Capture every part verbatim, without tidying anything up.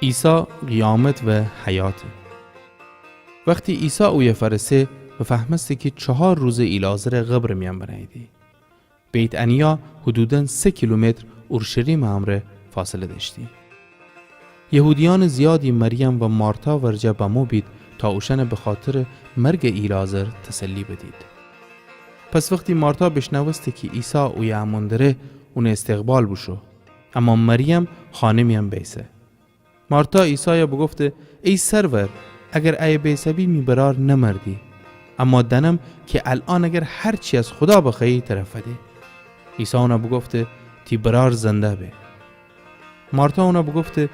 عیسی قیامت و حیاته. وختی عیسی اویه فأرسه، بفهمسته کی چهار روزه ایلعازرَ قبرٚ میأن بنهییدی. بیت‌عنیا حدوداً سه کیلومتر اورشلیمٚ امرأ فاصله دأشتی. یهودیأنٚ زیادی مریم و مارتا ورجه بمو بید تا اوشأنَ بخاطرٚ مرگٚ ایلعازر تسلی بدید. پس وختی مارتا بیشنوسته کی عیسی اویه امون دره، اونٚ استقبال بوشو، اما مریم خانه میأن بیسه. مارتا عیسایَ بوگفته: ای سرور، اگر ایه بیسه‌بی می برأر نمردی. اما دأنم کی الأن اگر هر چی از خودا بخوأیی ترَ فده. عیسی اونَ بوگفته: تی برأر زنده به. مارتا اونَ بوگفته: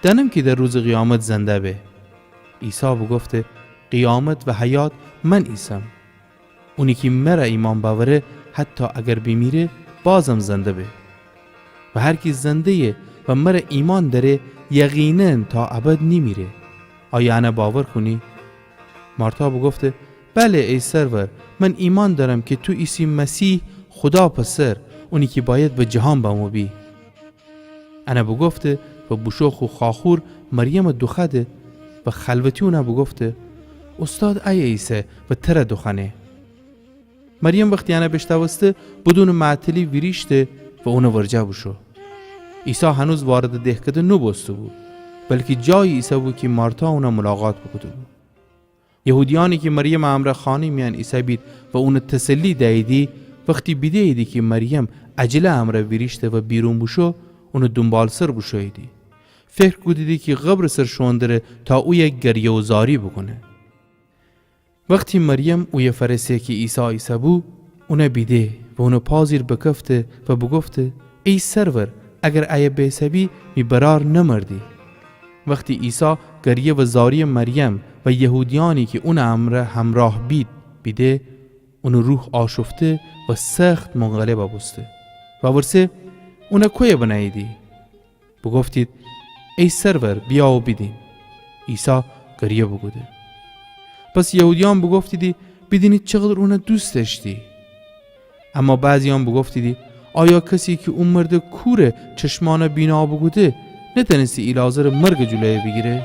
دأنم کی در روزٚ قیامت زنده به. عیسی بوگفته: قیامت و حیات من ایسم. اونی کی مرَ ایمأن بأوره، حتی اگر بیمیره، بازم زنده به. و هر کی زنده‌یه و مرَ ایمأن دأره، یقیناً تا ابد نیمیره. آیا انَ باور کونی؟ مارتا بوگفته: بله، ای سرور، من ایمأن دأرم کی تو ایسی مسیح، خودا پسر، اونی کی بأید به جهان بمو بی. انَ بوگفته و بوشو خو خواخور مریمَ دوخوأده و خلوتی اونَ بوگفته: اوستاد ایه ایسه و ترَ دوخوأنه. مریم وختی انَ بیشنوسته، بدونٚ معطلی ویریشته و اونٚ ورجه بوشو. عیسی هنوز واردٚ دهکده نوبوسته‌بو، بلکی جایی ایسه‌بو کی مارتا اونَ ملاقات بوکوده‌بو. یهودیأنی کی مریمٚ امرأ خانه میأن ایسه‌بید و اونَ تسلی دییدی، وختی بیده‌ییدی کی مریم عجله امرأ ویریشته و بیرون بوشو، اونٚ دونبالسر بوشوییدی. فکر کودیدی کی قبرٚ سر شوئون دره تا اویه گریه و زاری بوکونه. وختی مریم اویه فأرسه کی عیسی ایسه‌بو، اونَ بیده و اونٚ پا زیر بکفته و بوگفته: ای سرور، اگر ایه بیسه‌بی، می برأر نمردی. وختی عیسی گریه و زارییٚ مریم و یهودیأنی کی اونٚ امرأ همرأه بید بیده، اونٚ روح آشفته و سخت منقلبَ بوسته. وورسه: اونَ کویه بنهییدی؟ بوگفتید: ای سرور، بیأ و بیدین. عیسی گریه بوکوده. پس یهودیأن بوگفتیدی: بیدینید چقدر اونَ دوست دأشتی. اما بعضییأن بوگفتیدی: آیا کسی کی او مردٚ کورٚ چشمأنَ بینا بوکوده، نتأنستی ایلعازرٚ مرگٚ جلویَ بیگیره؟